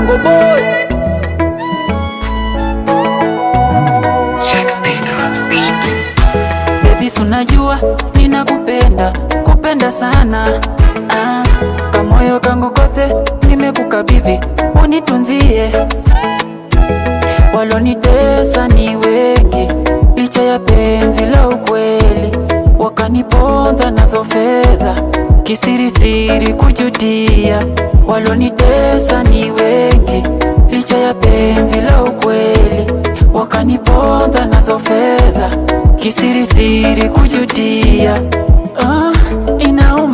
Jango boy. Baby, sunajua ninakupenda, kupenda sana ah, kamoyo kangu kote nimekukabidhi, unitunzie. Walonitesa ni wengi, licha ya penzi la ukweli, wakaniponza nazo fedha, kisirisiri kujutia. Walonitesa ni wengi, licha ya penzi la ukweli, wakaniponza nazo fedha, kisirisiri kujutia. Ah, inauma.